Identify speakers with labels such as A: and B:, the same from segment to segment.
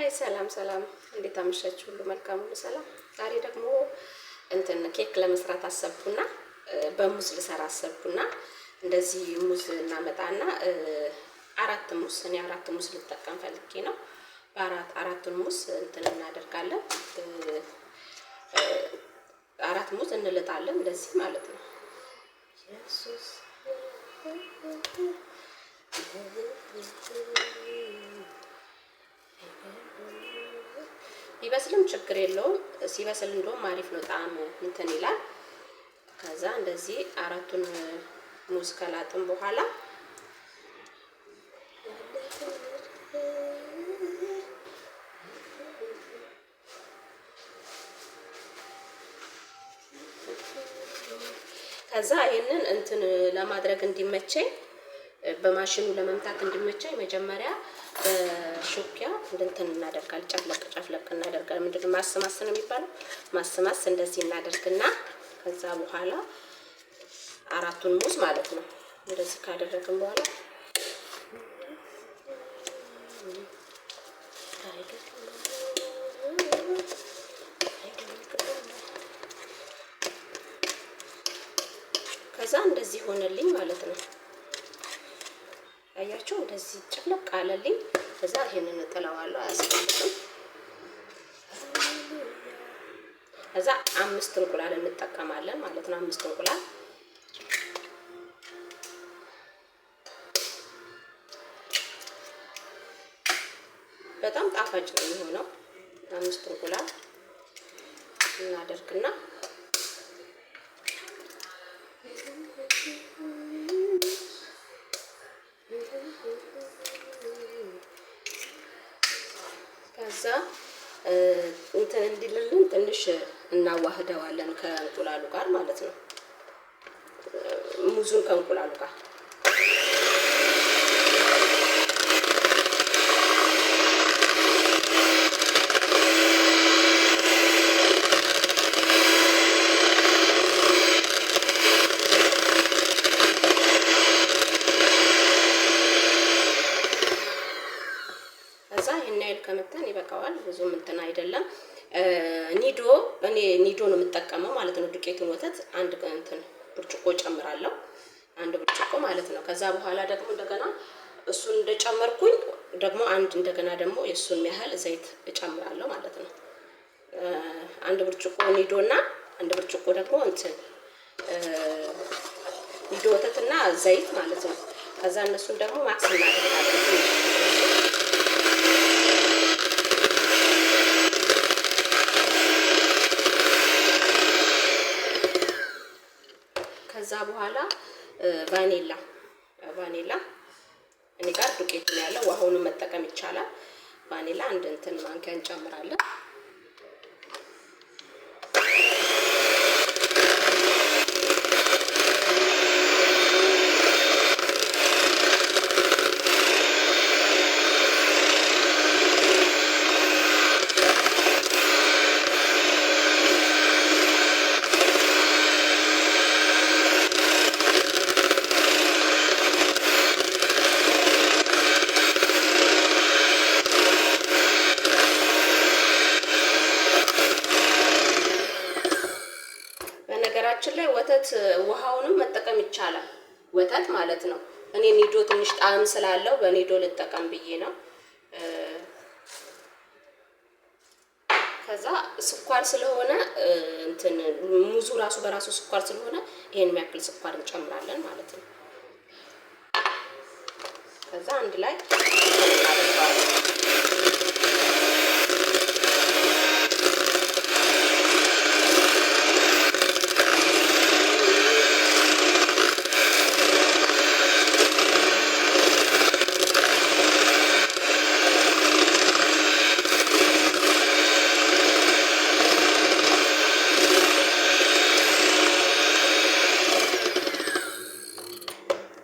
A: Hi ሰላም ሰላም፣ እንዴት አመሻችሁ? ሁሉ መልካም፣ ሁሉ ሰላም። ዛሬ ደግሞ እንትን ኬክ ለመስራት አሰብኩና በሙዝ ልሰራ አሰብኩና እንደዚህ ሙዝ እናመጣና አራት ሙዝ፣ እኔ አራት ሙዝ ልጠቀም ፈልጌ ነው። በአራት አራቱን ሙዝ እንትን እናደርጋለን። አራት ሙዝ እንልጣለን እንደዚህ ማለት ነው። ኢየሱስ ቢበስልም ችግር የለውም። ሲበስል እንደውም አሪፍ ነው፣ ጣዕም እንትን ይላል። ከዛ እንደዚህ አራቱን ሙዝ ከላጥን በኋላ ከዛ ይሄንን እንትን ለማድረግ እንዲመቸኝ፣ በማሽኑ ለመምታት እንዲመቸኝ መጀመሪያ በሹኪያ እንትን እናደርጋለን። ጨፍለቅ ጨፍለቅ እናደርጋለን። ምንድነው ማስ ማስ ነው የሚባለው? ማስ ማስ እንደዚህ እናደርግና ከዛ በኋላ አራቱን ሙዝ ማለት ነው እንደዚህ ካደረግን በኋላ ከዛ እንደዚህ ሆነልኝ ማለት ነው። አያችሁ፣ እንደዚህ ጭፍለቅ አለልኝ። ከዛ ይሄንን እጥለዋለሁ፣ አያስፈልግም። ከዛ አምስት እንቁላል እንጠቀማለን ማለት ነው። አምስት እንቁላል በጣም ጣፋጭ ነው የሚሆነው። አምስት እንቁላል እናደርግና ከዛ እንትን እንዲልልን ትንሽ እናዋህደዋለን ከእንቁላሉ ጋር ማለት ነው። ሙዙን ከእንቁላሉ ጋር ከዛ ይሄን ያህል ከመታን ይበቃዋል። ብዙም እንትን አይደለም። ኒዶ፣ እኔ ኒዶ ነው የምጠቀመው ማለት ነው። ዱቄቱን ወተት አንድ እንትን ብርጭቆ ጨምራለሁ፣ አንድ ብርጭቆ ማለት ነው። ከዛ በኋላ ደግሞ እንደገና እሱን እንደጨመርኩኝ ደግሞ አንድ እንደገና ደግሞ የእሱን ያህል ዘይት እጨምራለሁ ማለት ነው። አንድ ብርጭቆ ኒዶ እና አንድ ብርጭቆ ደግሞ እንትን ኒዶ ወተትና ዘይት ማለት ነው። ከዛ እነሱን ደግሞ mix እናደርጋለን ትንሽ። ከዛ በኋላ ቫኒላ፣ ቫኒላ እኔ ጋር ዱቄት ነው ያለው፣ ውሃውንም መጠቀም ይቻላል። ቫኒላ አንድ እንትን ማንኪያ እንጨምራለን። በነገራችን ላይ ወተት ውሃውንም መጠቀም ይቻላል። ወተት ማለት ነው። እኔ ኒዶ ትንሽ ጣዕም ስላለው በኒዶ ልጠቀም ብዬ ነው። ከዛ ስኳር ስለሆነ እንትን ሙዙ ራሱ በራሱ ስኳር ስለሆነ ይሄን የሚያክል ስኳር እንጨምራለን ማለት ነው። ከዛ አንድ ላይ እናደርገዋለን።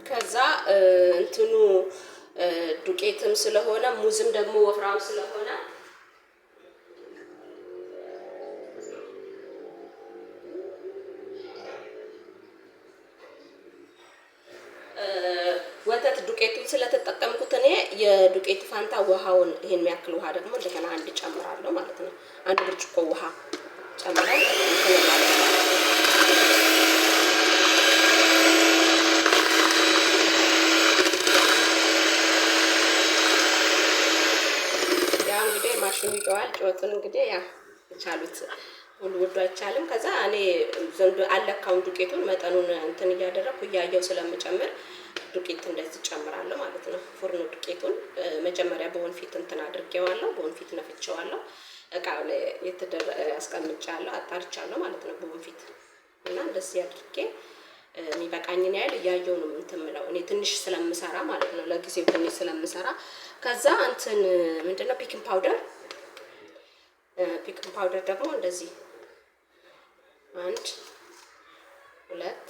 A: ከዛ እንትኑ ዱቄትም ስለሆነ ሙዝም ደግሞ ወፍራም ስለሆነ ወተት ዱቄቱን ስለተጠቀምኩት እኔ የዱቄቱን በዱቄቱ ፋንታ ውሃውን ይሄን የሚያክል ውሃ ደግሞ እንደገና አንድ ጨምራለሁ ማለት ነው። አንድ ብርጭቆ ውሃ ጨምረን እንትን እንላለን ማለት ነው። ያው እንግዲህ ማሽኑ ይጮሃል። ጩኸቱን እንግዲህ ያ ቻሉት ሁሉ ወዶ አይቻልም። ከዛ እኔ ዘንድ አለካውን ዱቄቱን መጠኑን እንትን እያደረኩ እያየው ስለምጨምር ዱቄት እንደዚህ ጨምራለሁ ማለት ነው። ፉርኖ ዱቄቱን መጀመሪያ በወንፊት እንትን አድርጌዋለሁ፣ በወንፊት ነፍቼዋለሁ። እቃው ላይ የተደረ አስቀምጫለሁ፣ አጣርቻለሁ ማለት ነው በወንፊት እና እንደዚህ አድርጌ የሚበቃኝን ያህል እያየው ነው እንትን የምለው እኔ ትንሽ ስለምሰራ ማለት ነው። ለጊዜው ትንሽ ስለምሰራ ከዛ እንትን ምንድነው baking powder፣ baking powder ደግሞ እንደዚህ አንድ ሁለት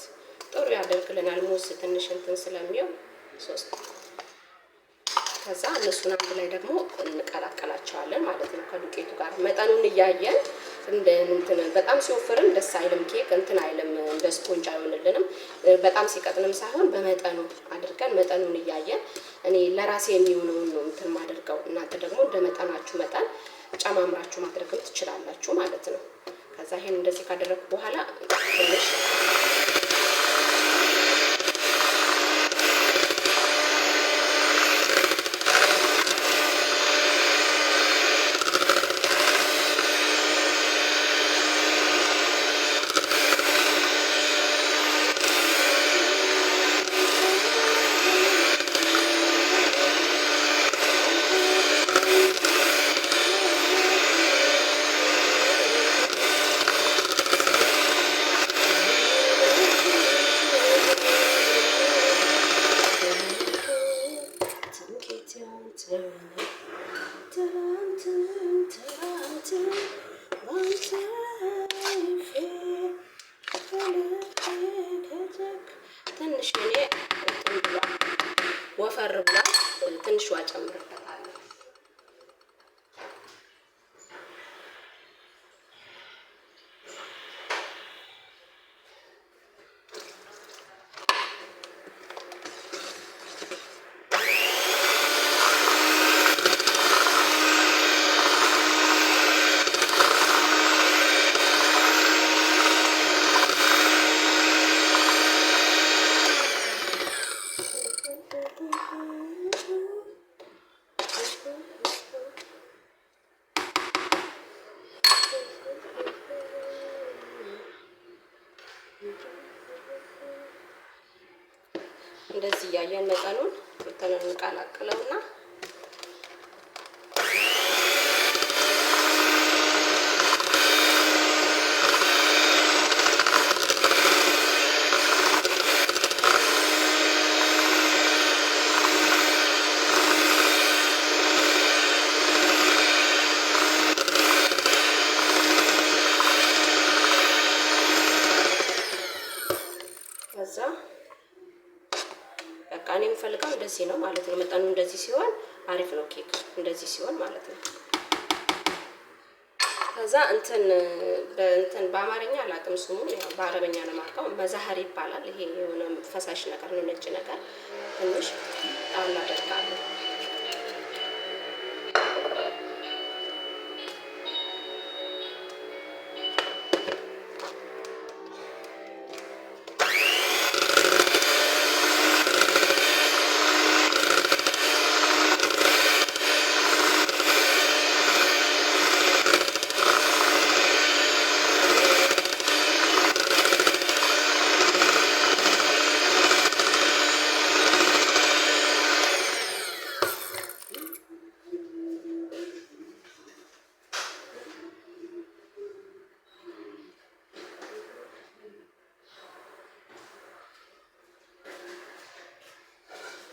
A: ጥሩ ያደርግልናል። ሙዝ ትንሽ እንትን ስለሚሆን ሶስት። ከዛ እነሱን አንድ ላይ ደግሞ እንቀላቀላቸዋለን ማለት ነው ከዱቄቱ ጋር መጠኑን እያየን እንደ እንትን በጣም ሲወፍርም ደስ አይልም፣ ኬክ እንትን አይልም፣ እንደ ስፖንጅ አይሆንልንም። በጣም ሲቀጥንም ሳይሆን በመጠኑ አድርገን መጠኑን እያየን እኔ ለራሴ የሚሆነውን ነው እንትን ማደርገው። እናንተ ደግሞ እንደ መጠናችሁ መጠን ጨማምራችሁ ማድረግም ትችላላችሁ ማለት ነው። ከዛ ይሄን እንደዚህ ካደረግኩ በኋላ ትንሽ ትንሽ እኔ እንትን ብሏል፣ ወፈር ብሏል። ትንሽ ውሃ ጨምርበታለሁ። እንደዚህ እያየን መጠኑን እንትን እንቀላቅለውና ከዛ በቃ እኔ የምፈልገው እንደዚህ ነው ማለት ነው። መጠኑ እንደዚህ ሲሆን አሪፍ ነው፣ ኬክ እንደዚህ ሲሆን ማለት ነው። ከዛ እንትን በእንትን በአማርኛ አላውቅም ስሙን፣ ያው በአረበኛ ነው የማውቀው። مزهر ይባላል። ይሄ የሆነ ፈሳሽ ነገር ነው፣ ነጭ ነገር ትንሽ ጣል አደርጋለሁ።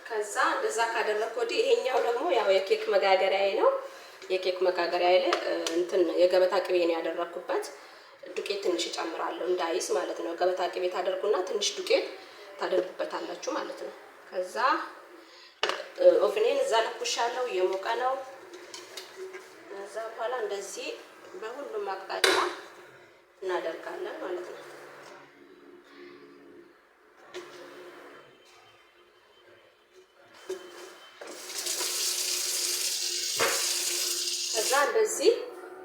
A: ከዛ እንደዛ ካደረኩ ወዲህ ይሄኛው ደግሞ ያው የኬክ መጋገሪያዬ ነው። የኬክ መጋገሪያዬ ላይ እንትን የገበታ ቅቤ ነው ያደረኩበት። ዱቄት ትንሽ እጨምራለሁ እንዳይዝ ማለት ነው። ገበታ ቅቤ ታደርጉና ትንሽ ዱቄት ታደርጉበታላችሁ ማለት ነው። ከዛ oven ኤን እዛ ለኩሻለሁ፣ እየሞቀ ነው። ከዛ በኋላ እንደዚህ በሁሉም አቅጣጫ እናደርጋለን ማለት ነው። ከዛ እንደዚህ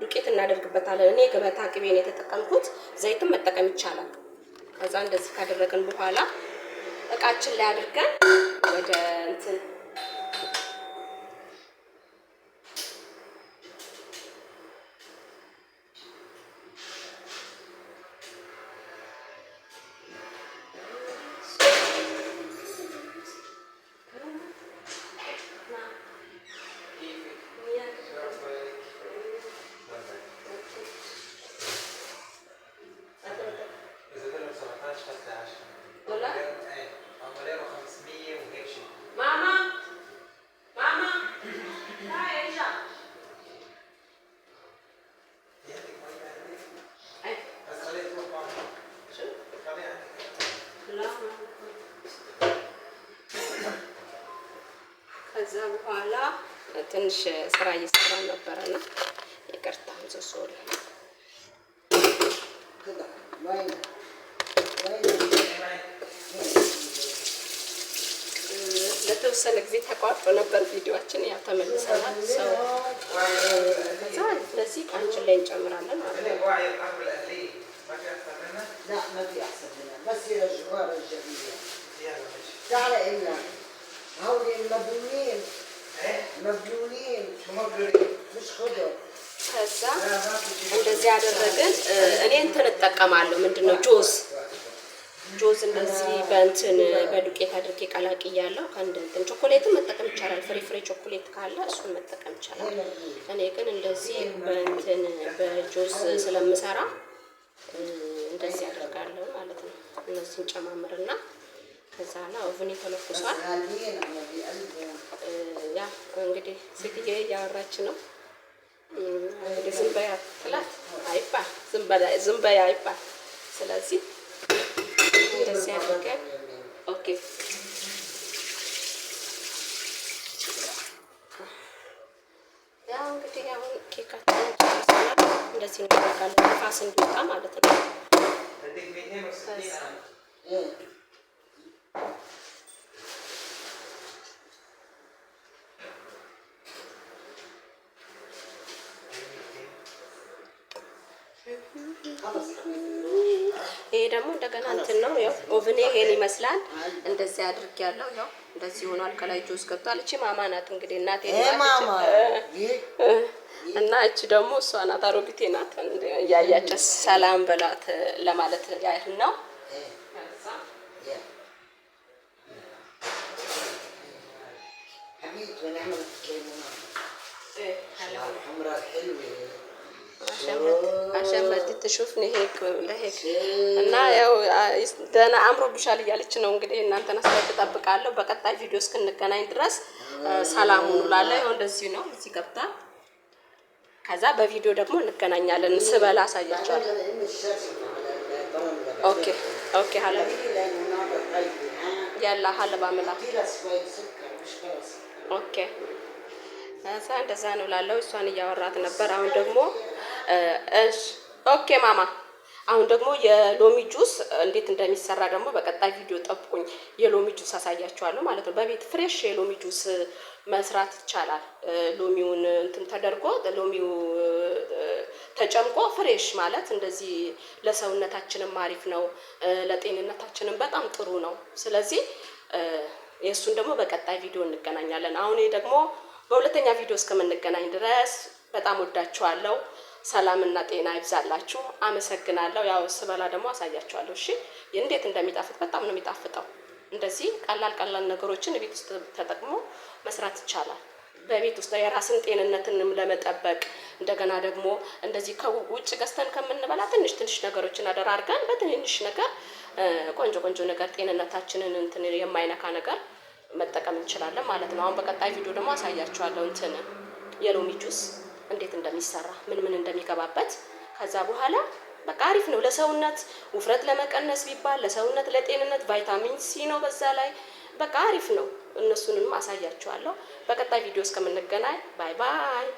A: ዱቄት እናደርግበታለን። እኔ ገበታ ቅቤ ነው የተጠቀምኩት፣ ዘይትም መጠቀም ይቻላል። ከዛ እንደዚህ ካደረግን በኋላ እቃችን ላይ አድርገን ወደ እንትን
B: اذا طلعوا 17.10.
A: دولار؟
B: ايه، مليار و500 وهيك شيء.
A: ማማ ማማ ታይ እዛ።
B: في عندك مي عندك؟
A: አይ።
B: بس خليها تروح معك.
A: شو؟
B: خليها عندك.
A: ከዛ በኋላ ትንሽ ስራ እየሰራ ነበረና ይቅርታ፣ sorry።
C: كده وين وين؟
B: ايه معك.
A: ለተወሰነ ጊዜ ተቋርጦ ነበር ቪዲዮአችን፣ ያው ተመልሰናል። ሰው ከዛ እንደዚህ እቃችን ላይ እንጨምራለን ማለት ነው።
B: عندك وعي الحرب الاهليه، ما في احسن منها؟
C: لا، ما في احسن منها، بس يرجعوها رجعيها.
B: يلا ماشي.
C: تعال إلنا هول المبلولين.
B: ايه.
C: مبلولين.
B: شو مبلولين؟
C: مش خضر.
A: ከዛ
B: لا، ما في شيء.
A: እንደዚህ ያደረግን እኔ እንትን እጠቀማለሁ። ምንድን ነው جوز جوز እንደዚህ በእንትን በዱቄት አድርጌ ቀላቅያለሁ። ከእንደ እንትን ቾኮሌትን መጠቀም ይቻላል። ፍሬ ፍሬ ቾኮሌት ካለ እሱን መጠቀም ይቻላል። እኔ ግን እንደዚህ በእንትን በ جوز ስለምሰራ እንደዚህ አደርጋለሁ ማለት ነው። እነዚህን ጨማምርና ከዛ ላ oven
C: بس
A: ተለኩሷል።
C: غاليين على بقلبهم.
A: ያ እንግዲህ ሴትዬ እያወራች ነው። እንግዲህ ዝም በያ ትላት አይባል፣ ዝም በያ አይባል። ስለዚህ እንደዚህ አድርገን okay። ያው እንግዲህ አሁን ኬካችንን ጨርሰናል። እንደዚህ እናደርጋለን፣ ንፋስ እንዲወጣ ማለት ነው።
B: بدك 260 انا.
C: ايه. خلص حبيبي.
A: ይሄ ደግሞ እንደገና እንትን ነው። ያው oven ኤ ይሄን ይመስላል። እንደዚህ አድርጌያለሁ። ያው እንደዚህ ሆኗል። ከላይ ጁስ ገብቷል። እቺ ማማ ናት እንግዲህ እናቴ
C: ايه.
A: ናት።
C: ماما إيه؟
A: እና እቺ ደግሞ እሷ ናት፣ አሮጊቴ ናት። እያያቸው ሰላም በላት ለማለት ያህል ነው።
C: ايه يا حبيبتي، ونعمل ليموناد الحمراء الحلوة.
A: عشان بدي تشوفني هيك ለሄክ እና ያው ደህና አምሮብሻል እያለች ነው እንግዲህ። እናንተን አስተያየት እጠብቃለሁ። በቀጣይ ቪዲዮ እስክንገናኝ ድረስ ሰላም ሁኑ እላለሁ። ያው እንደዚህ ነው፣ እዚህ ገብታ ከዛ በቪዲዮ ደግሞ እንገናኛለን። ስበላ አሳያቸዋለሁ።
C: بعدين لأن الشرشف على الطاولة.
A: Okay, هلا.
C: ليه؟ ليموناد طيبة ها.
A: يلا هلا بعملها.
C: حطي لها شوية سكر، مش بلا سكر.
A: Okay፣ ከዛ እንደዛ ነው ላለው እሷን እያወራት ነበር። አሁን ደግሞ እሺ okay ማማ፣ አሁን ደግሞ የሎሚ ጁስ እንዴት እንደሚሰራ ደግሞ በቀጣይ ቪዲዮ ጠብቁኝ። የሎሚ ጁስ አሳያችኋለሁ ማለት ነው። በቤት fresh የሎሚ ጁስ መስራት ይቻላል። ሎሚውን እንትን ተደርጎ ሎሚው ተጨምቆ fresh ማለት እንደዚህ ለሰውነታችንም አሪፍ ነው፣ ለጤንነታችንም በጣም ጥሩ ነው። ስለዚህ የእሱን ደግሞ በቀጣይ ቪዲዮ እንገናኛለን። አሁን ይሄ ደግሞ በሁለተኛ ቪዲዮ እስከምንገናኝ ድረስ በጣም ወዳችኋለሁ። ሰላምና ጤና ይብዛላችሁ። አመሰግናለሁ። ያው ስበላ ደግሞ አሳያችኋለሁ። እሺ፣ እንዴት እንደሚጣፍጥ፣ በጣም ነው የሚጣፍጠው። እንደዚህ ቀላል ቀላል ነገሮችን ቤት ውስጥ ተጠቅሞ መስራት ይቻላል። በቤት ውስጥ የራስን ጤንነትንም ለመጠበቅ እንደገና ደግሞ እንደዚህ ከውጭ ገዝተን ከምንበላ ትንሽ ትንሽ ነገሮችን አደራርገን በትንንሽ ነገር ቆንጆ ቆንጆ ነገር ጤንነታችንን እንትን የማይነካ ነገር መጠቀም እንችላለን ማለት ነው። አሁን በቀጣይ ቪዲዮ ደግሞ አሳያችኋለሁ እንትን የሎሚ ጁስ እንዴት እንደሚሰራ፣ ምን ምን እንደሚገባበት። ከዛ በኋላ በቃ አሪፍ ነው ለሰውነት ውፍረት ለመቀነስ ቢባል ለሰውነት ለጤንነት ቫይታሚን ሲ ነው። በዛ ላይ በቃ አሪፍ ነው። እነሱንም አሳያችኋለሁ። በቀጣይ ቪዲዮ እስከምንገናኝ bye bye።